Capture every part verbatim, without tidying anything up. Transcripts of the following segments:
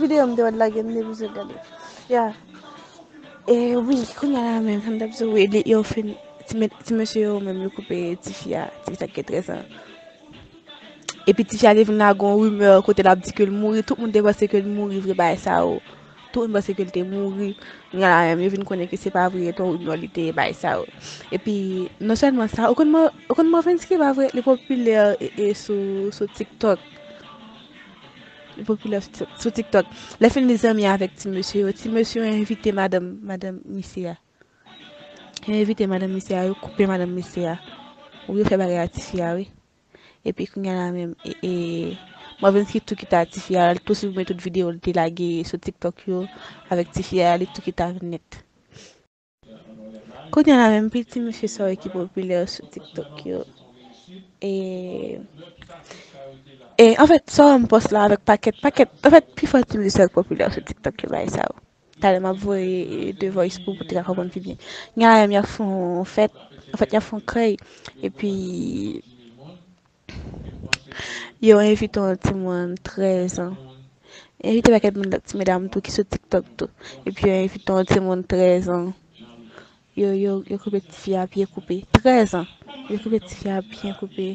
Videyo m te wè lage, m te bezwen gade. Ya. E wi, kounye a la menm, sa m t ap di w, wi, li, yo fin, ti me-, ti mesye yo menm, yo koupe tifi a, tifi sa ki gen trèz an. Epi tifi a te vin lage yon rimè kote l ap di ke l mouri, tout moun te panse ke l mouri vre, bagay sa yo. Tout moun panse ke l te mouri. Kounye a la menm, yo vin konnen ke se pa vre, se yon rimè li te ye, bagay sa yo. Epi, non sèlman sa, ou konn Mar-, ou konn Marvensky, pa vre, li popilè, e, e, sou, sou TikTok. Li popilè sou, sou TikTok. Lè fini li zanmi avèk ti mesye yo, ti mesye yo envite madanm, madanm misye a. Yo envite madanm misye a, yo koupe madanm misye a. Ou yo fè bagay a tifi a, wi. Epi kounye a la menm, e, e, Marvensky tou kite a tifi a, li tou siprimen tout videyo li te lage sou TikTok yo avèk tifi a, li tou kite a vin nèt. Kounye a la menm, piti mesye sa yo ki popilè sou TikTok yo. E, e, anfèt, sa yo m pòs la avèk pakèt, pakèt, anfèt, pifò ti mesye sa yo ki popilè sou TikTok yo, bagay sa yo. Talè m ap voye The Voice pou, pou te ka konprann pi byen. Kounye a la menm, y ap fè yon fèt, anfèt, y ap fè yon krèy. Epi, yo envite yon timoun trèz an. Envite pakèt moun, lòt ti medam tou ki sou TikTok tou. Epi yo envite yon timoun trèz an. Yo, yo, yo koupe tifi a pye koupe. Trèz an. Yo koupe tifi a byen koupe.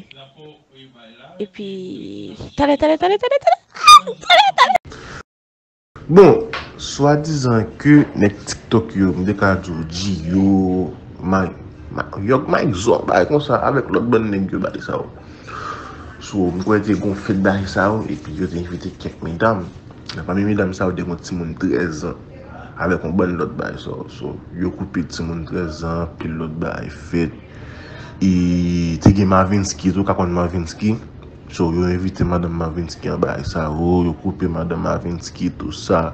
Epi, talè, talè, talè, talè, talè. Ah, talè, talè. Bon, swadizan ke nèg TikTok yo, m te ka di w Gio, Mike, Ma-, Yòg Mike Zò, bagay konsa, avèk lòt bann nèg yo, bagay sa yo. So, m kwè te gon fèt bagay sa yo, epi yo te envite kèk medam. Nan pami medam sa yo, te gon timoun trèz an, avèk yon bann lòt bagay sa yo. So, yo koupe timoun trèz an, anpil lòt bagay fèt. E te gen Marvensky tou, w ka konn Marvensky. So, yo envite madanm Marvensky an bagay sa yo, yo koupe madanm Marvensky tou sa.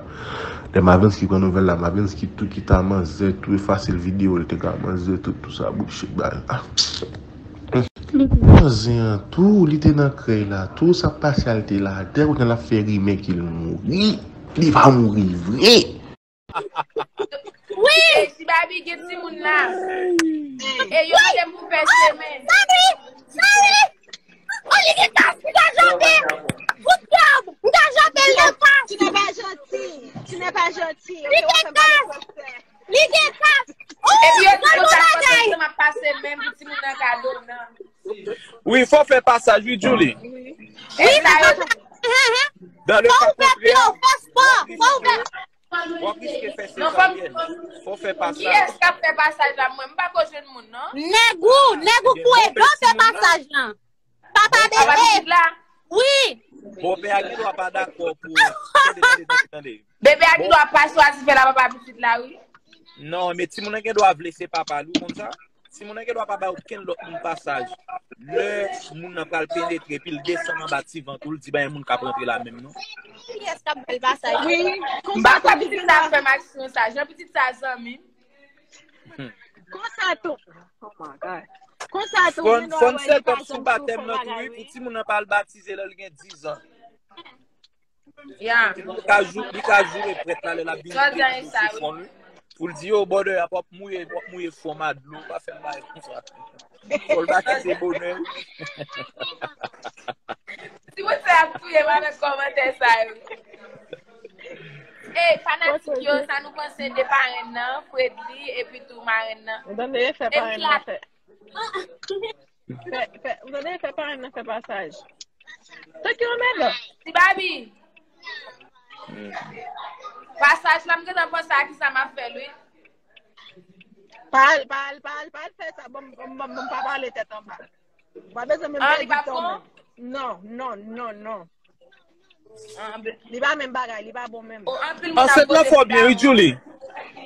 Lè Marvensky pran nouvèl la, Marvensky tou kite a manzè, tou efase l videyo, l te ka manzè, tout, tou sa, bullshit, bagay. Ah. Li te manzè an tou, li te nan krèy la tou, sa k pase a, l te la atè, kounye a l ap fè rimè ke l mouri. Li pa mouri vre. Wi! Ti Babi gen timoun la. E yo te pou fè semèn. Sali! Sali! Oh, li gen kas, m ka janbe! Good job! M ka janbe l nan fas! Tu n'es pas gentil! Tu n'es pas gentil! Li gen kas! Li gen kas! Oh, epi yo di konsa, konsa, m ap pase men pou timoun nan kado nan. Wi, fò fè pasaj, wi, Julie. Wi, fè pasaj. Dans le cas contraire, fò ou fè pyo, fò spò, fò ou fè. W ap riske fè sezaryèn. Fò fè pasaj. Kiyès k ap fè pasaj la? Mwen, m pa ko jwenn moun, non. Nèg ou, nèg ou koure, fè pasaj lan. Papa bebe. Wi. Bòpè a gen dwa pa dakò pou. Tande, tande, tande, tande. Bebe a gen dwa pa chwazi fè la papa pitit la, wi. Non, men timoun nan gen dwa vle se papa l, ou konn sa? Timoun nan gen dwa pa bay okenn lòt moun pasaj. Lè moun nan pral penetre, epi l desann anba ti vant ou, l di pa gen moun k ap rantre la menm, non. Kiyès k ap bay l pasaj? Wi, m pa kwè pitit sa ap fè m aksyon sa. Jan pitit sa zanmi m. Konsa tou. Oh my God. Konsa tou, fòn, fòn sèt ap sou batèm nan tou, wi, pou timoun nan pa al batize lè l gen diz an. Ya. Li ka jou-, li ka joure prèt la lè l ap vin pete sou fon l, wi. Pou l di, yo, brother, ap w ap mouye, w ap mouye fon m a dlo, pa fè m bagay konsa. Fò l batize bonè, wi. Timoun sa ap touye m avèk kòmantè sa yo. Ey, fanatik yo, sa nou panse de parenn nan, Fredly, epi tou marenn nan? Ou tande, fè parenn nan fè. Fè, fè, ou tande, fè parenn nan fè pasaj. Tank yo anmèdan. Ti Babi. Pasaj la, m gentan panse a kisa m ap fè l, wi. Pa al, pa al, pa al, pa al fè sa. Bon, bon, bon, bon, pa pale tèt anba. Ou pa bezwen menm pèdi tan menm. Non, non, non, non. Li pa menm bagay, li pa bon menm. Ansent lan fò byen, wi, Julie.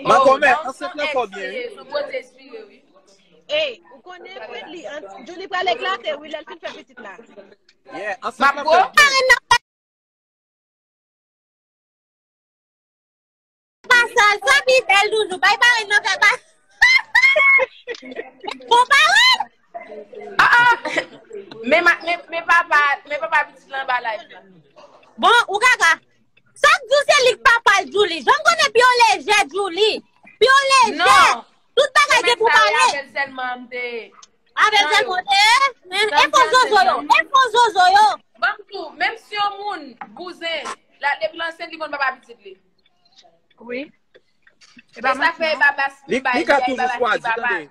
Makomè, ansent lan fò byen, wi. Ey, ou konnen Fredly, an-, Julie pral eklate, wi, lè l fin fè pitit la. Yeah, ansent lan fò byen. Pasaj, sa pi bèl toujou. Bay parenn nan fè pa-, bon parenn! Ah, ah. Men ma-, men, men papa, men papa pitit lan anba live la. Bon, ou gaga. Sa k di w se li k papa l, Julie? Jan m konnen pye w lejè, Julie. Pye w lejè. Non. Tout bagay gen pou pale. Avè l sèlman m te. Avè l sèlman m te. Enfo zozo yo. Enfo zozo yo. Ban m di w, menm si yon moun, bouzen, La, depi l ansent, li konn papa pitit li. Wi. E sa fè Babas li bay, li ka toujou chwazi, tande.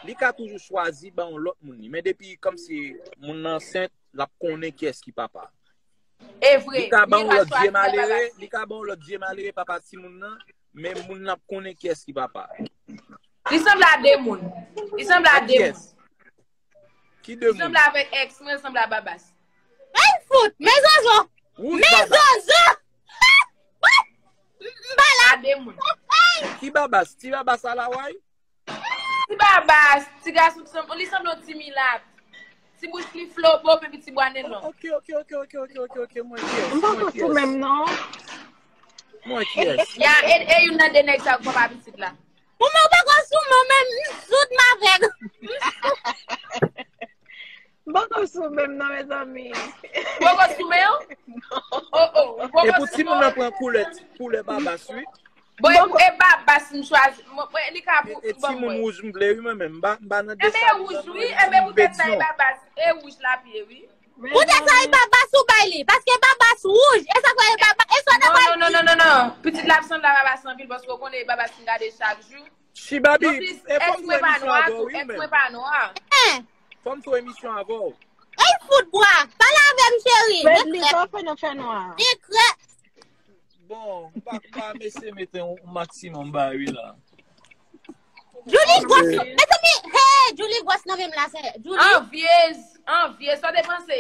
Li ka toujou chwazi ba yon lòt moun li. Men depi kòmsi moun nan ansent, l ap konnen kiyès ki papa. E vre. Li ka ba yon lòt vye malere, li ka ba yon lòt vye malere papa timoun nan, men moun nan ap konnen kiyès ki papa. Li sanble a de moun. Li sanble a de moun. Ki de moun? Li sanble avèk ex mwen, li sanble a Babas. Ay, fout! Men zozo! Men zozo! M pa la! A de moun. Ki Babas? Ti Babas a la way? Ti Babas, ti gason ki sanble, li sanble yon ti milat. Ti bouch li flobo, epi ti bwa nen long. Ok, ok, ok, ok, ok, ok, ok, ok, mwen kiyès? M poko sou menm non. Mwen kiyès? Ya, e, e youn nan de nèg sa yo k papa pitit la. Ou mwen poko sou mwen menm, m soud m avèg. M poko sou menm non, mezanmi. Poko sou men w? Oh, oh, ou poko sou men w? E pou timoun nan pran koulè, koulè Babas, wi. Bon, e, e Babas m chwazi. Mwen, mwen, li ka pou, e, e timoun wouj m vle, wi, mwen menm. M pa, m pa nan dechaj. Enben, wouj, wi. Enben, poutèt sa, e Babas, e wouj l ap ye, wi. Poutèt sa, e Babas ou bay li. Paske Babas wouj. E sa fè e Babas, e sa w ta pral di. Non, non, non, non, non. Pitit la ap sanble a Babas anpil, paske w konnen e Babas m gade chak jou. Chibabi, e fò m fè emisyon avè w, wi, men. Ex mwen pa nwa. Fò m fè emisyon avè w. Ey, fout bwa. Pale avè m, cheri. Fredly, sa w fè nan fè nwa? Sekrè. Bon, m pa, m pa mesye mete yon maksimòm ba wi la. Julie gwòs, mezanmi, hey, Julie gwòs nan men m la, sè. Julie. Anvyez, anvyez, sa w te panse?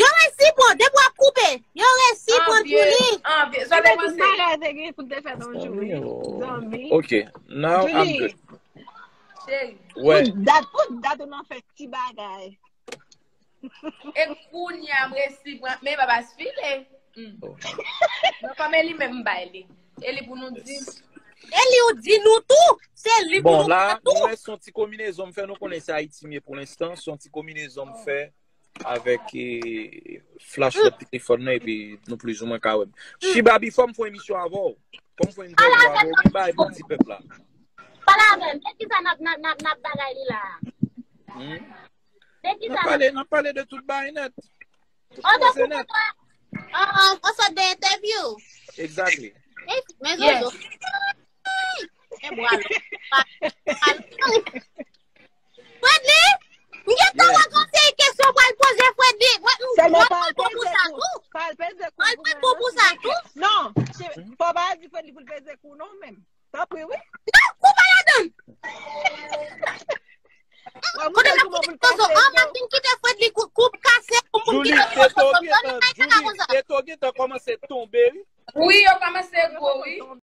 Yo resi pran, depi w ap koupe. Yo resi pran Julie. Anvyez, sa w te panse? Tout bagay te gen pou te fèt yon jou, wi. Ok, now I'm good. Cheri. Tout dat, tout dat ou nan fè ti bagay. E kounye a m resi pran, men Babas file. Hmm. Nan kòm e li menm m bay li. E li pou nou di. E li ou di nou tou. Se li pou nou di tou. Bon, la, nou wè se yon ti konbinezon m fè nou konnen se Ayiti m ye pou lenstan. Se yon ti konbinezon m fè avèk, eh, flash lòt telefòn nan, epi nou plizoumwen ka wè m. Chibabi, fò m fè yon emisyon avè w. Fò m fè yon entèvyou avè w. Gen bagay pou m di pèp la. Pale avè m. Se kisa n ap, n ap, n ap, n ap bagay li la? Hmm? N ap pale, n ap pale de tout bagay nèt. Tout koze nèt. An, an sòt de entèvyou. Exactly. Men zozo. E bwa l. Fredly, m gentan wè gon seri kesyon pral poze Fredly. Mwen, mwen, mwen pran kou pou sa tou. Mwen pran kou pou sa tou. Non, fò pa di Fredly pou l peze kou non menm. Tanpri, wi. Non, kou pa ladan. Kote m ap kite Kozo? An, m ap vin kite Fredly kou, kou kase pou moun kite Kozo. Julie, Teto gentan kòmanse tonbe, wi. Wi, yo kòmanse gwo, wi.